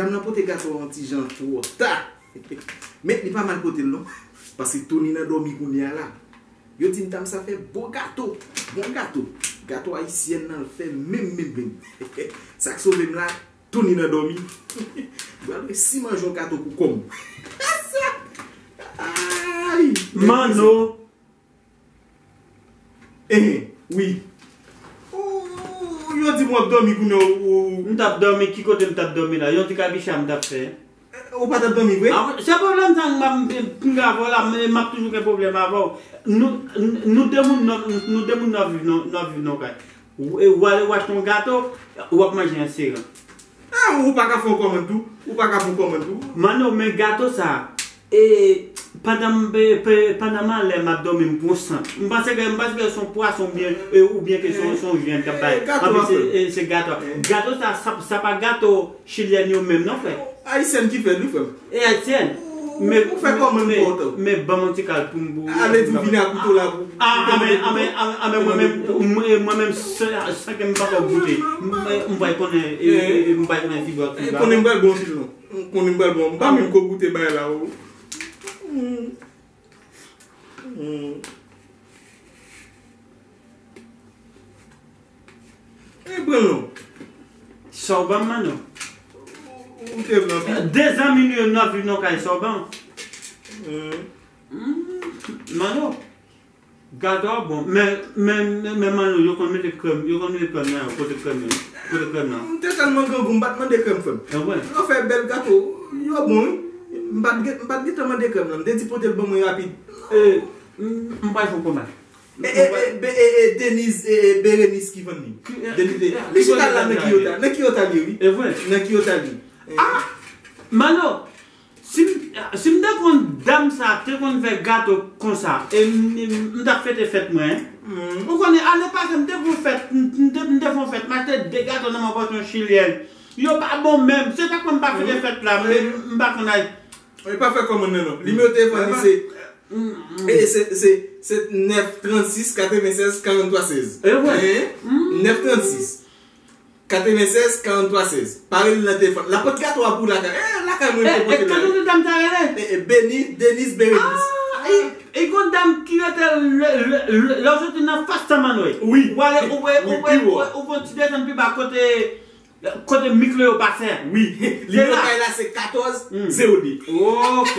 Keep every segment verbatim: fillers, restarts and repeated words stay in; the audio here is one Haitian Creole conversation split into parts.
Dam nan pote gato a yon ti jan twò ta. Men li pa mal pote l non. Paske Tony nan dòmi kounye a la. Yo di m dam sa fè bon gato. Bon gato. Gato ayisyèn nan l fè menm, menm, menm. Sa k sove m la, Tony nan dòmi. Pral wè si manje yon gato kou kò m. Ay! Manno. Enhen, wi. Ou, yo di m w ap dòmi kounye a, ou. M t ap dòmi, ki kote m t ap dòmi la? Yon ti kabicha m t ap fè. Ou pa t ap dòmi vre? Ah, se pwoblèm sa m ap, m, m, m avè w la, men m ap toujou gen pwoblèm avè w. Nou, nou de moun, nou, nou de moun, nou ap viv nan, nou ap viv nan kay. Ou, e, ou ale ou achte yon gato, ou ap manje an seran. Ah, ou pa ka fè yon kòmann tou? Ou pa ka fè yon kòmann tou? Manno, men gato sa, e, pandan m, pe- pe- pandan m anlè m ap dòmi, m pran sant. M panse ke, m panse ke se yon pwason oubyen, e, oubyen ke se yon, se yon vyann k ap bay. Eh, gato. Anpi se, e, se gato. Eh. Gato sa, sa, sa pa gato chilyèn yo menm non, frè. Ayisyèn ki fè l, wi, frè m. E ayisyèn. Ou, men, ou fè kòmann men, pou otan. Men ban m yon ti kal pou m, pou ale di w vini ak kouto la pou. Ah, ah, men, ah, men, ah, men, ah, men, mwen menm, mwen, mwen menm, san, san ke m pako goute. M, m pral konnen, e, e, e, m pral konnen si bò, si bò. Konnen m pral bon anpil non. Konnen m pral bon. M pa menm ko goute bagay la, o. Hmm. Hmm. E pran non. Sa w ban m, Manno? Ou te vle anpil. De zanmi nou yo, n ap viv nan kay sa w ban m. Hmm. Hmm, Manno. Gato a bon. Men, men, men, men Manno, yo konn mete krèm, yo konn mete krèm nan yo, kote krèm yo, kote krèm nan. M te tèlman grangou, m pa t mande krèm, frè m. E vre? Yo fè bèl gato, yo bon, wi. M pa t gen, m pa t gentan mande krèm nan. M te di pote l ban mwen rapid. E, m, m pral fè w konprann. E, e, e, be- e, e, Deniz, e, e, Berenis ki vann li. Ki- Deniz, e, ki- li chita la nan Kiyota. Nan Kiyota li ye, wi. E vre? Nan Kiyota li. E. Ah! Manno, si m, si m te konn dam sa te konn fè gato konsa, e m, m, m t ap fete fèt mwen, en. Hmm. Ou konnen, ane pase, m te fè fèt, m, m te, m te fè yon fèt, m achte de gato nan men pòsyon chilyèn. Yo pa bon menm. Se sa k fè m pa fete fèt la, men m pa konn al. E pa fè kòmann nan, non. Nimewo telefòn li se Mm, mm. E se, se, se nèf trannsis katrevensèz karanntwa sèz. E vre? Hein? Mm. Nèf trannsis katrevensèz karanntwa sèz. Pa rele nan telefòn. L ap pot gato a pou lakay. Eh, lakay mwen. Eh, eh, pote la. Kantite dam sa rele? Eh, eh, Beni, Deniz, Bereniz. Ah, e, e gon dam ki rete lè, lè, lè, lè w soti nan fas Samanway. Wi. Ou ale, ou, ou, wi, ou, pi ou, wo. Ou, ou, ou fè yon ti desann pi ba kote Kote mikro yo pase a. Wi. Nimewo kay la se katòz zewo de. Ok.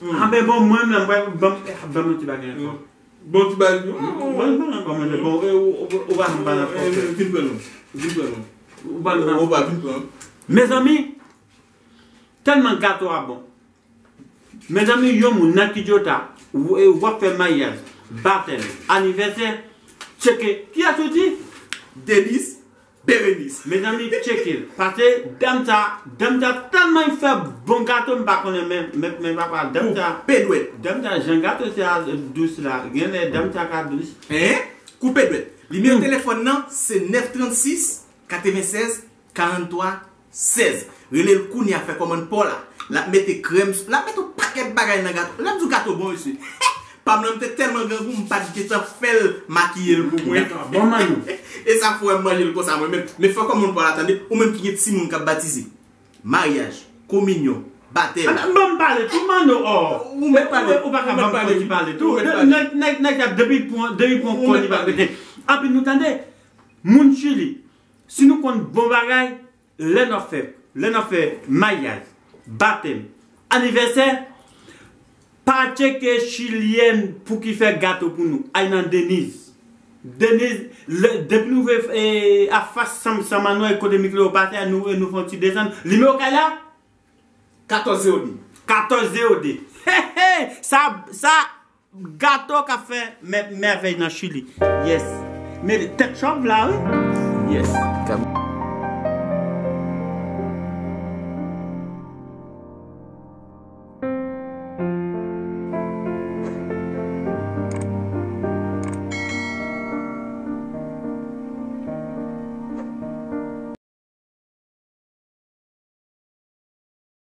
Hmm. Ah, ben bon, mwen menm, ban, ban, ban mwen ti bagay ankò. Hmm. Bon ti bagay. Bon, ban mwen ankò, manje. Bon, e, ou, ou, ou pa janm ban ankò. Eh, vin pran non. Vin pran non. Ou pa janm. Ou pa vin pran. Mezanmi, tèlman gato a bon. Mezanmi, yon moun nan Kiyota, w- w ap fè maryaj, batèm, anivèsè, tcheke, kiyès ou di? Deniz, Berenis. Mezanmi, tcheke l. Pase dam sa, dam sa tèlman l fè bon gato, m pa konnen, men, men, men papa, dam sa. Koupe dwèt. Dam sa, jan gato sa dous la, genlè dam sa ka dous. Hein? Koupe dwèt. Nimewo telefòn nan, se nèf trannsis katrevensèz karanntwa sèz. Rele l kounye a, fè kòmann pa w la. L ap mete krèm, l ap mete yon pakèt bagay nan gato. Lè m di w gato bon, mesye. Pa m nan, m te tèlman grangou, m pa t gentan fè l makiye l pou mwen. Gato a bon, Manno. E sa fè w wè m manje l konsa, mwen menm. Men fè kòmann pa w la, tande. Ou menm ki gen timoun k ap batize, maryaj, kominyon, batèm. Ah, ban m pale tou, Manno, oh. Ou mèt pale. Ou pa ka ban m fò ti pale tou. Ou mèt pale. Nèg, nèg, nèg la depi pran, depi pran kò li pa rete. Anpi nou tande, moun Chili, si nou konn bon bagay, lè n ap fè, lè n ap fè maryaj, batèm, anivèsè, pa tcheke chilyèn pou ki fè gato pou nou. Al nan Deniz. Deniz, lè, depi nou rive, e, afas Sam, Samanway, kote mikro yo pase a, nou, nou fè yon ti desann. Nimewo kay la? Katòz zewo de. Katòz zewo de. He, he! Sa, sa, Gato k ap fè mè- mèvèy nan Chili. Yes. Men tèt chòv la, wi. Yes.